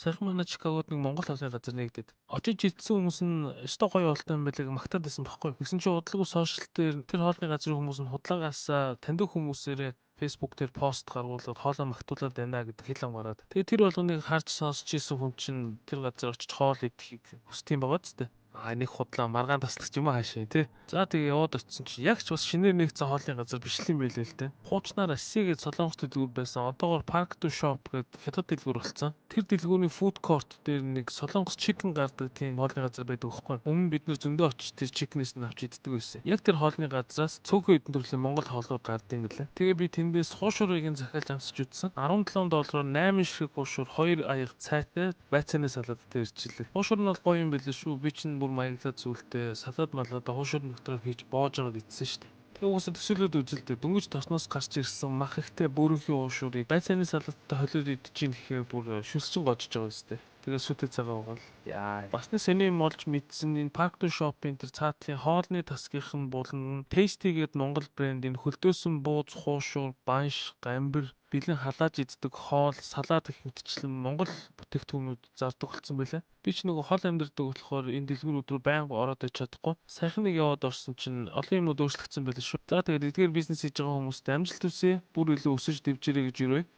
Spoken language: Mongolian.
Саяхан манай Чикагод нэг монгол хоолны газар нээгдээд. Очиж идсэн хүмүүс нь ёстой гоё хоолтой юм байлээ магтаад байсан байхгүй. Тэгсэн чинь удалгүй social дээр тэр хоолны газрын хүмүүс нь худалдаагаасаа таньдаг хүмүүсээрээ Facebook дээр пост гаргуулад хоолоо магтуулаад байна гэдэг хэл ам гараад. Тэгээ тэр болгоныг харж сонсч ирсэн хүн чинь тэр газар очиж хоол идэхийг хүсдэг юм байгаа ч тэ. А, нэг худлаа маргаан таслах юм аа хаашаа тий. За, тэгээ яваад очисон чинь яг ч бас шинээр нээгдсэн хоолны газар биш л юм байлээ л дээ. Хуучнаараа C гээд солонгос дэлгүүр байсан. Одоогор Park to Shop гэдэг хятад дэлгүүр болсон. Тэр дэлгүүрийн food court дээр нэг солонгос chicken гардаг тийм хоолны газар байдаг байхгүй. Өмнө бид нар зөндөө очиж тэр chicken-ээс нь авч иддэг байсан. Яг тэр хоолны газраас цөөхөн хэдэн төрлийн монгол хоолнууд гардаг юм билээ. Тэгээ би тэндээс хуушурыг нь захиалж амсаж үзсэн. 17 доллараар 8 ширхэг хуушур, 2 аяга цайтай байцааны салаттай ирчихлээ. Хуушур нь бол гоё юм билээ шүү. Би чинь бүр маяглаад зүйлтэй салат малаад хуушур дотроо хийж боож аваад идсэн шүү дээ. Тэгээ угаасаа төсөөлөөд үзэлдээ, дөнгөж тосноос гарч ирсэн мах ихтэй бөөрөнхий хуушурыг байцааны салаттай холиод идчихээн гэхээр бүр шүлсчин гожж байгаа үстэй. Тэгээ сүтэ цагаан угаал. Яа. Бас нэг сони юм олж мэдсэн, энэ Park to Shop-ын тэр цаатлын хоолны тасгийнх нь булан Tasty гээд Монгол брендийн хөлдөөсөн бууз, хуушуур, банш, гамбир, бэлэн халааж иддэг хоол, салат гэх мэтчлэн монгол бүтээгдэхүүнүүд зардаг болсон байлаа. Би ч нөгөө хол амьдардаг болохоор энэ дэлгүүрүүд рүү байнга ороод иж чадахгүй. Саяхан нэг яваад орсон чинь олон юмнууд өөрчлөгдсөн байлаа шүү. За, тэгээд эдгээр бизнес хийж байгаа хүмүүст амжилт хүсье. Бүр илүү өсөж дэвжээрэй гэж юрээ.